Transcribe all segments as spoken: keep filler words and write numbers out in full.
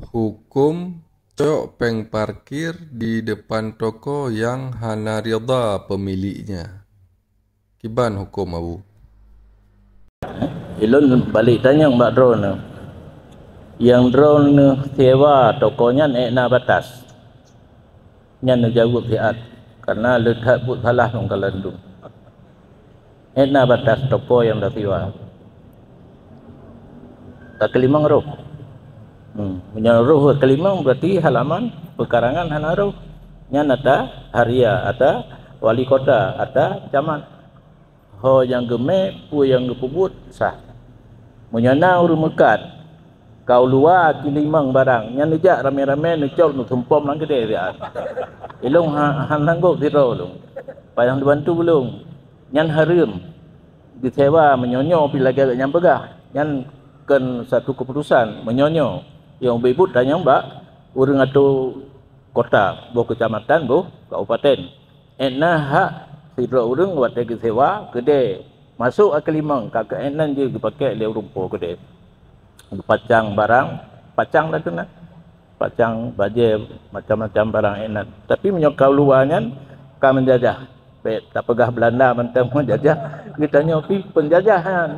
Huköm cok péng parkir di depan toko nyang hana ridha pemiliknya. Kiban huköm, Abu? Ilôn balek tanyong bak droeneuh. Nyang droeneuh sewa toko nyan ék na batas. Nyan neujaweueb siat, karena le that buet salah lôn kalon dum. Ék na batas toko nyang tasewa. Takeulimong roh. Hmm. Meunyoe roh takeulimong, berarti halaman peukarangan hana roh. Nyan ata haria, ata wali kota, ata camat. Ho nyang geumé, peue nyang geupeubuet, sah. Meunyoe na ureuëng meukat, kau luwa keulimong barang, nyan neujak ramé-ramé neucok neusumpom lam keudè siat. Ilôn ha-, han sanggob sidroe lôn. Payah neubantu ulôn. Nyan hareuem. Geusewa meunyoe nyoe pih lagèe nyang peugah. Nyan kon satu keuputusan meunyoe nyoe. Nyang ubé buet tanyong bak ureuëng atô kota, boh keucamatan, boh kabupaten. Ék na hak sidroe ureuëng watèe geusewa keudè masôk takeulimong, ka keuh ék nan jeuet geupakèk lé ureuëng po keudè. Geupacang barang, pacang dah keunan. Pacang bajèe, macam-macam barang ék nan. Tapi meunyoe ka u luwa nyan ka meujajah. Bèk tapeugah Beulanda mantong meujajah, geutanyoe pih peunjajah nyan.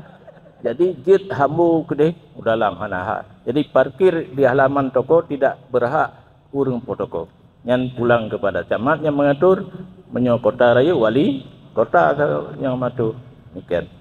Jadi jeuet hambo keudeh u dalam hana hak. Jadi parkir di halaman toko tidak berhak ureuëng po toko. Nyan pulang kepada camat nyang mengatur, meunyoe kota rayeuk wali kota nyang mengatur. Demikian.